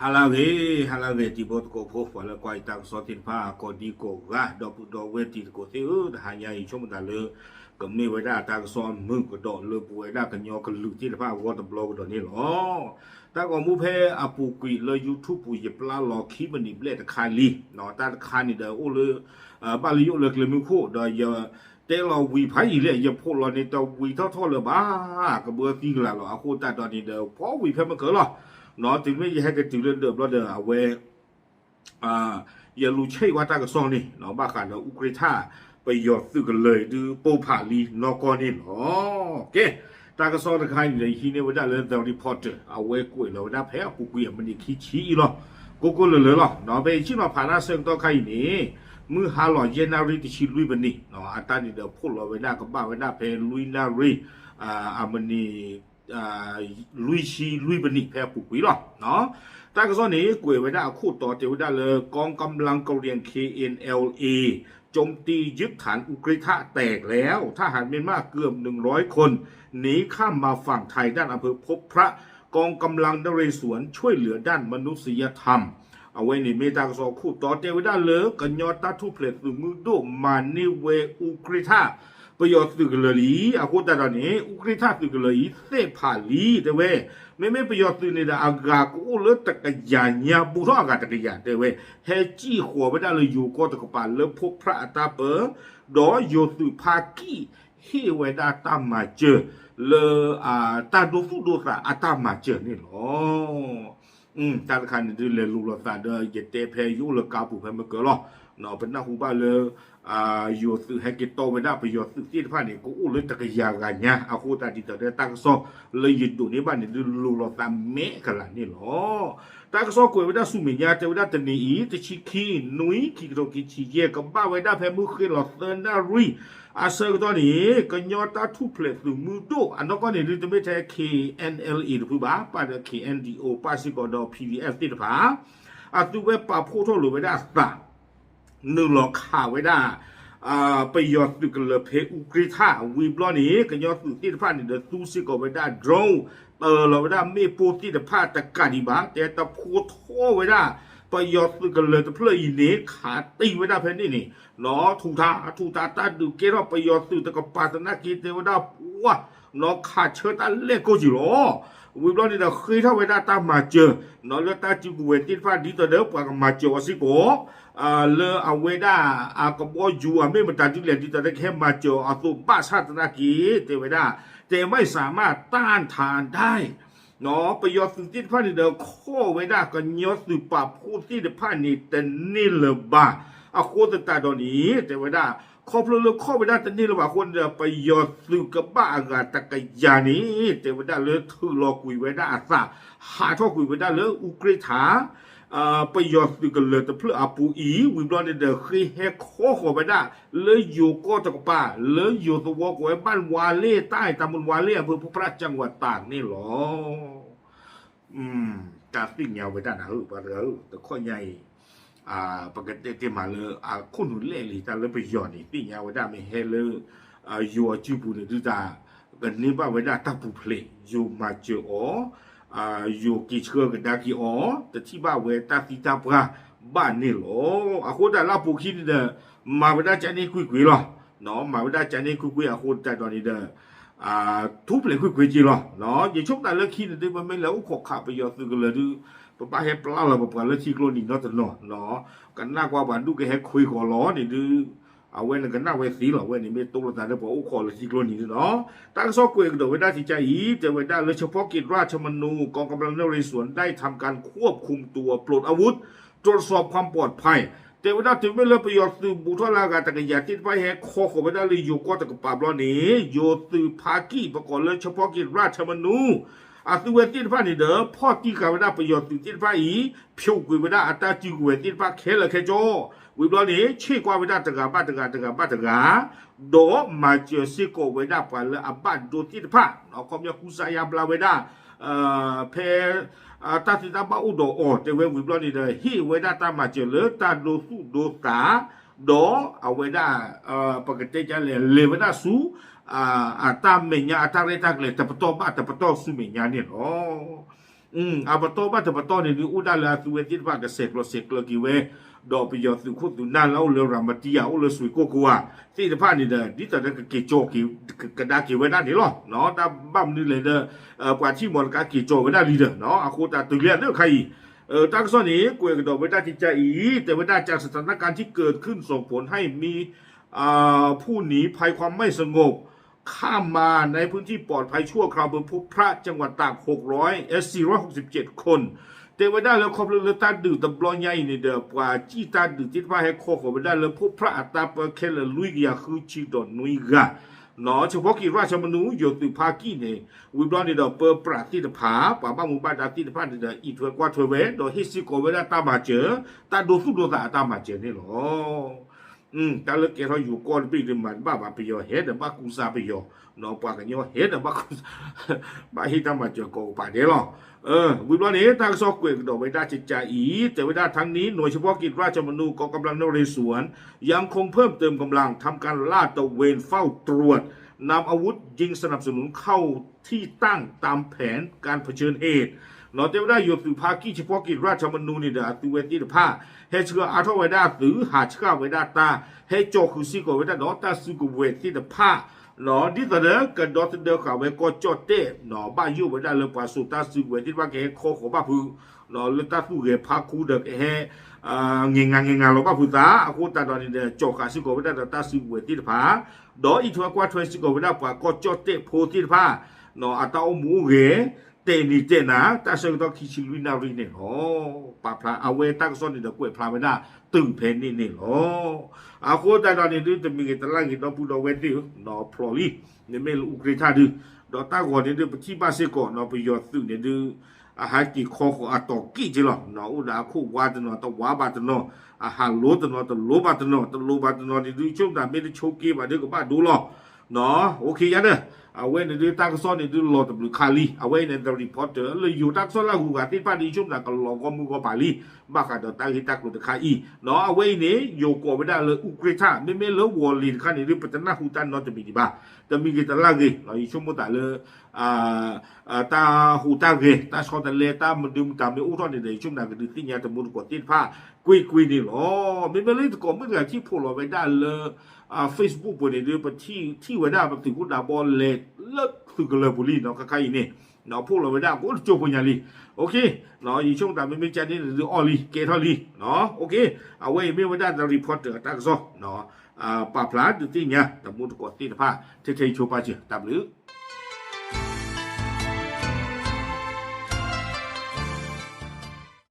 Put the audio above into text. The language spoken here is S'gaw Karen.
ဟါလၢအဂ့ၤ, ဟါလၢအဂ့ၤ တံၤဖိသကိးဖိ ပှၤလၢကွၢ်ယတၢ်ကစီၣ်သ့ၣ်တဖၣ် ကိးဒံကိးဂၤ ဒီပုၢ်ဒီဝဲၢ်တံၤသကိးသ့ၣ်ဧၢ, တဟါညါအံၤ ဆိကမိၣ်သးလၢ ကမ့ၢ်ဝဲဒၣ်တၢ်ကစီၣ်မုာ်ကဒီးလၢပဝဲဒၣ်ကညီကလုာ်သ့ၣ်တဖၣ်အဂီၢ်တဘျီကဒီးန့ၣ်လီၤ. တၢ်ဂီၤမူဖဲအပူၤကွံာ်လၢ YouTube ပူၤ ယပျၢ်လီၤခံမံးနံးဘျဲၣ်တခါလံ, တၢ်တခါန့ၣ်ဒီးအိၣ်လၢ ဘၣ်လၢယအိၣ်လၢကျဲမုၢ်ခိၣ်ဒီးယ တဲလီၤဝံၤဖးယံာ်လဲၣ်, ယဖိးလီၤန့ၣ်တဝံၤထီၣ်ထီၣ်လၢၤဘၣ်, ကဘၢသံကလာ်လီၤ. အဃိသတးဒီးန့ၣ်ဒီး ဖီဝံၤဖဲမုၢ်ကၢၤလီၤ. တုၤမ့ၢ်ယဟဲကတုၤလၢဒၢးဘျီဒီး အဝဲ ယလူၤဆဲးဝဲတၢ်ကစီၣ်န့ၣ် ဘၣ်ဃးဒီးအူကြ့ထၣ် ပယီၤသုးကလၢၤအံၤဒုး ပိၢ်ဖးလံနီၢ်ကီၢ်န့ၣ်လီၤ. ကဲ, တၢ်ကစီၣ်တခါအံၤန့ၣ်ဒီး ယဟံးန့ၢ်ဝဲဒၣ်လၢ The Reporter အဝဲကွဲးလီၤဝဲဒၣ်ဖဲအပူၤကွံာ်အမံးနံးခံဆံအံၤလီၤ. ကိးကိးလၢာ်လၢာ်လီၤ. ဖဲယဆ့ၣ်နီၤဖးတၢ်ဆၢကတီၢ်ခါအံၤန့ၣ် မုၢ်ဟါလီၤယဲၢ်နၣ်ရံၣ်တဆံလွံၢ်ပနံး, အတၢ်န့ၣ်ဒီးဖှိၣ်လီၤဝဲဒၣ်ကဘၣ်ဝဲဒၣ်ဖဲလွံၢ်နၣ်ရံၣ် အမံးနံး လွံၢ်ဆံလွံၢ်ပနံးဖဲအပူၤကွံာ်လီၤ. တၢ်ကစီၣ်န့ၣ် ကွဲးဝဲဒၣ်အခိၣ်တီတဲဝဲဒၣ်လၢ กองกำลังกะเหรี่ยง เคเอ็นแอลเอ โจมตียึดฐานอุกฤษะแตกแล้ว ทหารเมียนมาเกือบหนึ่งร้อยคน หนีข้ามมาฝั่งไทย ด้านอำเภอพบพระ กองกำลังนเรศวรช่วยเหลือด้านมนุษยธรรม အဝဲန့ၣ်မ့ၢ်တၢ်ကစီၣ်ခိၣ်တီတဲဝဲဒၣ်လၢ ကညီတၢ်ထူၣ်ဖျဲးသုးမုၢ်ဒိၣ်မၤန့ၢ်ဝဲအူကြ့ထၣ် ပယီၤသုးကလၢၤလံ. အဃိသတးဒီးန့ၣ် အူကြ့ထၣ်သုးကလၢၤအံၤသ့ၣ်ဖးလံ တဲဝဲ, မ့မ့ၢ်ပယီၤသုးန့ၣ်ဒီး အဂၤကအိၣ်လၢတကယၤညါ ဘူးထီၣ်အဂၤတကယၤတဲဝဲ, ဟဲစံၣ်ဃီၤဝဲဒၣ်လၢယိၤကီၢ်တကပၤလၢဖိးဖြးအတၢ်ပၢ, ဒီးယိၤသုးဖါကံၣ် ဟ့ၣ်ဝဲဒၣ်တၢ်မၤစၢၤ လၢ တၢ်ဒိသူၣ်ဒိသးအတၢ်မၤစၢၤန့ၣ်လီၤ. တၢ်တခါန့ၣ်ဒုးလဲၤလိၤလိာ်သးဒီး ယတဲဖဲယအိၣ်လၢကါပူၤဖဲမုၢ်ကၢၤလီၤ. ပနၢ်ဟူဘၣ်လၢ ယိၤသုးဟဲက့ၤတီဝဲဒၣ်ပယီၤသုးသ့ၣ်တဖၣ်န့ၣ် ကအိၣ်လၢတကယၤဂၤညါ အဃိသတးဒ်သိးဒီးတၢ်ကစီၣ်လၢယဒိးန့ၢ်ဘၣ်န့ၣ်ဒုးလိၤလိာ်သးမဲာ်ကလၤန့ၣ်လီၤ. တၢ်ကစီၣ်ကွဲးဝဲဒၣ်ဆူမဲာ်ညါ တဲဝဲဒၣ်တနံၤအံၤ တဆံခံ နွံ ခံကထိခံဆံယဲၢ် ကဘၣ်ဝဲဒၣ်ဖဲမုၢ်ဃ့လီၤသၢနၣ်ရံၣ် အဆၢကတီၢ်န့ၣ် ကညီတၢ်ထူၣ်ဖျဲးသုးမုၢ်ဒိၣ် အနီၢ်ကီၢ်န့ၣ်ဒုး တမ့ၢ်ထဲ K N L A တဖုဘၣ်, ပၣ်ဒီး K N D O ပၣ်စ့ၢ်ကီးဒီး P D F သ့ၣ်တဖၣ် အသုဝဲပာ်ဖှိၣ်ထီၣ်လိာ်ဝဲဒၣ်အသး နုာ်လီၤခးဝဲဒၣ် ပယီၤသုးကလၢၤဖဲအူကြ့ထၣ် ဝံၤဘျီန့ၣ် ကညီသုးသ့ၣ်တဖၣ်န့ၣ်ဒီးသူစ့ၢ်ကီးဝဲဒၣ် drone တၢလီၤဝဲဒၣ်မ့ၣ်ပိၢ်သ့ၣ်တဖၣ်တကးဒံးဘၣ် တဲတဖိထီၣ်ဝဲဒၣ် ပယီၤသုးကလၢၤတဖျၢၣ်အံၤန့ၣ် ခးတံၢ်ဝဲဒၣ်ဖဲန့ၣ်န့ၣ် နီၢ်ထူးထါ ထူးထါတၢ်ဒုးကဲထီၣ်ပယီၤသုးတကပၤသနာ်က့တဲဝဲဒၣ် ပှၤ နီၢ်ခးဆၢတၢ်လဲၢ်ကိၢ်က့ၤလီၤ. ဝံၤဘျီန့ၣ်ဒီးဃ့ထီၣ်ဝဲဒၣ်တၢ်မၤစၢၤ နီၢ်လၢတၢ်စုကဝဲၤသ့ၣ်တဖၣ်ဒ်သိးဒီးပှၤကမၤစၢၤအီၤစ့ၢ်ကီး လၢအဝဲဒၣ်အကဘီယူၤအမ့ၢ်မတၤဒ်လဲၣ်ဒ်သိးဒီးကဟဲမၤစၢၤအီၤအသိးဘၣ်ဆၣ်သနာ်က့ တဲဝဲဒၣ် แต่ไม่สามารถต้านทานได้ ပယီၤသုးသ့ၣ်တဖၣ်န့ၣ်ဒီးခီၣ်ဝဲဒၣ်ကညီသုးပာ်ဖှိၣ်သ့ၣ်တဖၣ်န့ၣ် တန့ၢ်လၢၤဘၣ်. အဃိသတးဒီးန့ၣ် တဲဝဲဒၣ် ခီဖျိလၢခီၣ်ဝဲဒၣ်တန့ၢ်လၢၤဘၣ်အဃိန့ၣ်ဒီး ပယီၤသုးကဘၣ်အဂၤတကယၤန့ၣ် တဲဝဲဒၣ်လၢထုးလီၤကွံာ်ဝဲဒၣ်အသး ဟးထီၣ်ကွံာ်ဝဲဒၣ်လၢအူကြ့ထၣ် ပယီၤသုးကလၢၤတဖျၢၣ်အပူၤအံၤ ဝံၤဘျီန့ၣ်ဒီး ဃ့ဟဲခီဃီၤဝဲဒၣ် လၢယိၤကီၢ်တကပၤ လၢယိၤသဝီကိးဝဲ บ้านวาเล่ใต้ ตำบลวาเล่ อำเภอพบพระ จังหวัดตาก န့ၣ်လီၤ. တၢ်သ့ၣ်ညါဝဲဒၣ်နၤဧၢ ပှၤတဂၤဧၢ တခီညါအံၤ ပကတဲတ့ၢ်မးလၢ အခိၣ်နူာ်လဲၣ်လံ တၢ်လၢပယီၤန့ၣ် သ့ၣ်ညါဝဲဒၣ်မ့ၢ်ဟဲလၢ ယိၤအစုပူၤန့ၣ် ဒုးတၢ် ကန့ၢ်ဘၣ်ဝဲဒၣ်တၢ်ပူၤဖျဲး ယိၤမၤစၢၤအီၤ ယိၤက့ၤဆှၢကဒါက့ၤအီၤ တထံၣ်ဘၣ်ဝဲတၢ်သံတၢ်ပှၢ်ဘၣ်န့ၣ်လီၤ. အဃိတၢ်လၢအပူၤခံန့ၣ်ဒီး မၤဝဲဒၣ်ကန့ၢ်ကွ့ၢ်ကွ့ၢ်လီၤ. မၤဝဲဒၣ်ကန့ၢ်ကွ့ၢ်ကွ့ၢ်အဃိတၢ်ဒီးန့ၣ်ဒီး ထူၣ်ဖျဲးကွ့ၢ်ကွ့ၢ်က့ၤလီၤ. ယဆိကမိၣ်လၢခံန့ၣ်ဒုး ပမ့ၢ်လဲၤအိၣ်ခိးခးပယီၤသုးကလၢၤဒုး ပဘၣ်ဟဲပျၢ်လီၤပပှၤလၢထံကျိနံၤနီတနီၤ ကနၣ်ကွၢ်ပှၤဒူၣ်ကဟဲခွ့ကီးလီၤန့ၣ်ဒုး အဝဲန့ၣ်ကနၣ်ဝဲသ့လီၤ. အဝဲန့ၣ်မ့ၢ်တိလိာ်သးလၢပှၤအိၣ်ခိးလၢထံကျိနံၤဒုးလီၤ. တၢ်ကစီၣ်ကွဲးကဒီးဝဲဒၣ်တကးအံၤ တဲဝဲဒၣ်လၢ เฉพาะกิจราชมนู กองกำลังนเรศวร ได้ทำการควบคุมตัวปลดอาวุธ ตรวจสอบความปลอดภัย တဲဝဲဒၣ်တုၤမ့ၢ်လၢပယီၤသုးဘူးထီၣ်လၢအဂၤတကယၤသ့ၣ်တဖၣ်ဟဲခီဃီၤဝဲဒၣ်လၢယိၤကီၢ်တကပၤဘျီန့ၣ် ယိၤသုးဖါကံၣ် ပကိးလၢ เฉพาะกิจราชมนู အသုဝဲသ့ၣ်တဖၣ်န့ၣ်ဒီး ဖီၣ်တံၢ်ဃာ်ဝဲဒၣ်ပယီၤသုးသ့ၣ်တဖၣ်အံၤ ဖျိးကွံာ်ဝဲဒၣ်အတၢ်စုကဝဲၤသ့ၣ်တဖၣ်ခဲလၢာ်ခဲဆ့ ဝံၤဘျီန့ၣ် ဆ့ၣ်ကွၢ်ဝဲဒၣ်တဂၤဘၣ်တဂၤ တဂၤဘၣ်တဂၤ ဒီးမၤစၢၤစ့ၢ်ကီးဝဲဒၣ်ပှၤလၢအဘၣ်ဒိသ့ၣ်တဖၣ် ခီပညီကူစါယါဘျါဝဲဒၣ် ဖဲ တၢ်သ့တၢ်ဘၣ်အိၣ်ဒီးအီၤ တဲဝဲဝံၤဘျီန့ၣ်ဒီး ဟ့ၣ်ဝဲဒၣ်တၢ်မၤစၢၤလၢတၢ်ဒိသူၣ်ဒိသး ဒီးအဝဲဒၣ် ပကတဲဒ်လဲၣ် လဲၤဝဲဒၣ်ဆူ အတၢ်မဲာ်ညါအတၢ်ရဲၣ်တၢ်ကျဲၤတပတီၢ်ဘၣ်တပတီၢ်ဆူမဲာ်ညါန့ၣ်လီၤ. အပတီၢ်ဘၣ်တပတီၢ်န့ၣ်ဒုး အိၣ်ဒၣ်လၢအသုဝဲသ့ၣ်တဖၣ်ကဆဲးကျိးဆဲးကျၢက့ၤဝဲ, ဒီးပယီၤသုးခိၣ်သုးနၢ်လၢအအိၣ်လၢရၤမတံယၤ အိၣ်လၢစွ့ၣ်ကိၣ်ကိၤဧါ သ့ၣ်တဖၣ်န့ၣ်ဒီး ဒ်သိးဒီးကက့ၤကၠီၤကဒါက့ၤဝဲဒၣ်န့ၣ်လီၤ. တၢ်ဘၣ်မနုၤလဲၣ်ဒီး ပှၤထံၣ်မီၤတကးက့ၤကၠီၤဝဲဒၣ်လံဒီး အဃိသတးတုၤလၢအလၢခါအံၤ တၢ်ကစီၣ်န့ၣ် ကွဲးကဒီးဝဲဒၣ်ကကါအံၤ တဲဝဲဒၣ် จากสถานการณ์ที่เกิดขึ้นส่งผลให้มี ผู้หนีภัยความไม่สงบ ข้ามมาในพื้นที่ปลอดภัยชั่วคราว อำเภอพบพระ จังหวัดตาก หกร้อย เอ่อ สี่ร้อยหกสิบเจ็ด คน တဲဝဲဒၣ်လၢခီဖျိလၢတၢ်ဒုးတဘျီညါအံၤန့ၣ်ဒီး ပှၤစံၣ်တၢ်ဒုးသ့ၣ်တဖၣ်ဟဲခီဃီၤဝဲဒၣ်လၢ พบพระ အတၢ်ပၢခဲလၢာ်လွံၢ်ကယၤဃုဆံဒီးနွံဂၤ เฉพาะกิจราชมนู ယိၤသုးဖါကံၣ်န့ၣ် ဝံၤဘျီန့ၣ်ဒီး ပၢပြးသ့ၣ်တဖၣ် ပှၤဘၣ်မူဘၣ်ဒါသ့ၣ်တဖၣ်န့ၣ်ဒီး အံးထွဲကွၢ်ထွဲဝဲ ဒီးဟ့ၣ်စ့ၢ်ကီးဝဲဒၣ်တၢ်မၤစၢၤ တၢ်ဒိသူၣ်ဒိသးအတၢ်မၤစၢၤန့ၣ်လီၤ. တၢ်လၢကဲထီၣ်ယိၤကီၢ်တဘ့ၣ်ဒုးမၤတဘၣ်ဘၣ် ပယီၤဟဲဒီးဘၣ်ကူစါပယီၤ, ပှၤကညီဟဲဒီးဘၣ်ကူစါ ဘၣ်ဟ့ၣ်တၢ်မၤစၢၤကိးကပၤဒဲးလီၤ. ဝံၤဘျီန့ၣ် တၢ်ကစီၣ်ကွဲးကဒီးဝဲဒၣ်ကကါအံၤ တဲဝဲဒၣ် ทั้งนี้หน่วยเฉพาะกิจราชมนู กองกำลังนเรศวร ยังคงเพิ่มเติมกำลังทำการลาดตระเวนเฝ้าตรวจ นำอาวุธยิงสนับสนุนเข้าที่ตั้งตามแผนการเผชิญเหตุ တဲဝဲဒၣ်ယိၤသုးဖါကံၣ် เฉพาะกิจราชมนู န့ၣ်ဒီး အသုဝဲသ့ၣ်တဖၣ် ဟဲဆှၢအါထီၣ်ဝဲဒၣ်သုး ဟးဆှၣ်ဝဲဒၣ်တၢ် ဟဲကၠီဃုာ်စ့ၢ်ကီးဝဲဒၣ်ဒီးတၢ်စုကဝဲၤသ့ၣ်တဖၣ် ဒ်သိးဒီးကဒီသဒၢဃာ်ဝဲကီၢ်ကၠီၣ်တဲၣ် ဘၣ်ယိၣ်ဝဲဒၣ်လၢပှၤစိာ်တၢ်စုကဝဲၤသ့ၣ်တဖၣ်ကဟဲခီဃီၤဘၣ်ဖုး လၢတၢ်သူၣ်ဂဲၤဖးခူဒီးကဟဲ ငဲၤငါငဲၤငါလီၤဘၣ်ဖုးသး အဃိသတးဒီးန့ၣ်ဒီး ကၠီဃုာ်စ့ၢ်ကီးဝဲဒၣ်ဒီးတၢ်စုကဝဲၤသ့ၣ်တဖၣ် ဒီးအံးထွဲကွၢ်ထွဲစ့ၢ်ကီးဝဲဒၣ်ပှၤကီၢ်ကၠီၣ်တဲၣ်ဖိသ့ၣ်တဖၣ် အတၢ်အိၣ်မူအိၣ်ဂဲၤ တဲာ်နံၤတဲာ်နၤ တၢ်ဆၢကတီၢ်ခံဆံလွံၢ်နၣ်ရံၣ်န့ၣ်လီၤ. ပာ်ဖျါအဝဲတၢ်ကစီၣ်န့ၣ်ဒီးကွဲးဖျါဝဲဒၣ် တုၤဖဲန့ၣ်န့ၣ်လီၤ. အဃိသတးဒီးန့ၣ်ဒုး တမံၤဂ့ၤတလၢ်ဂ့ၤ ဒီပုၢ်ဒီဝဲၢ်သ့ၣ်ဧၢ ဖျိးလံ မ့မ့ၢ်လၢအူကြ့ထၣ်ဒုး ဒီးတၢ်ဂီၤန့ၣ်ဒုး ပထံၣ်ဘၣ်စ့ၢ်ကီး ပယီၤသုးန့ၣ်ဒုး အဟးက့ၤခီဃီၤအတီၤက့ၣ်က့လီၤ. အိၣ်ဒီးအခိၣ်ဝါတနီၤ တဝါဘၣ်တနီၤ အဟးလိတနီၤ တလိဘၣ်တနီၤ တလိဘၣ်တနီၤန့ၣ်ဒုး ဆိကမိၣ်တၢ်မ့ၢ်တဆိက့ဘၣ်ဒုးကဘၣ်ဒိလီၤ. အိၣ်ခ့ယါဒီး အဝဲန့ၣ်ဒုး တၢ်ကစီၣ်န့ၣ်ဒုးလီၤတဘျုးခါလံ. အဝဲအံၤန့ၣ် The Reporter လၢယိၤတၢ်ကစီၣ်လၢအဂုၤအဂၤသ့ၣ်တဖၣ်ဒုး ဆိကမိၣ်တၢ်ကလီၤဂီၢ်မုၢ်ဂီၢ်ပၤလံ ဘၣ်ဃးဒီးတၢ်ဂ့ၢ်တၢ်ကျိၤတခါအံၤ အဝဲအံၤန့ၣ် ယိၤကိးဝဲဒၣ်လၢအူကြ့ထၣ် မ့မ့ၢ်လၢဝီၤလ့ၤတခါန့ၣ်ဒုး ပတနၢ်ဟူတၢ်နီတမံၤဒံးဘၣ်. တမံၤဂ့ၤတလၢ်ဂ့ၤ ယဆိကမိၣ်သးလၢ တၢ်ဟူးတၢ်ဂဲၤ တၢ်ဆီတလဲ တၢ်မနုၤမတၤမ့ၢ်အိၣ်ထီၣ်န့ၣ်ဒီး ယဆိကမိၣ်သးကဒုးသ့ၣ်ညါတမူတကိးသ့ၣ်တဖၣ် ကွ့ၢ်ကွ့ၢ်န့ၣ်လီၤ. မ့မ့ၢ်လၢတကိးမုၣ်တဂၤထံၣ်ဖိးလီၤဝဲဒၣ်လၢ Facebook ပူၤန့ၣ်ဒုး ပထံၣ်ဝဲဒၣ်ပသုးခိၣ်ဒးဘီလဲၤလၢသုးကလၢၤပူၤလံနီၤ ခါခါအံၤန့ၣ် ဖိးလီၤဝဲဒၣ်ကိးတကၠိဖိညါလံ. ယဆိကမိၣ်သးမ့မ့ၢ်ကန့ၣ်န့ၣ်ဒုးအီၣ်လံ ကဲထီၣ်လံ. အဝဲအံၤမ့ၢ်ဝဲဒၣ် The Reporter တၢ်ကစီၣ် ပာ်ဖျါဒုးသ့ၣ်ညါ တမူတကိးသ့ၣ်တဖၣ် ထဲထဲဆိပာ်စၢၤ တၢ်ဘျုး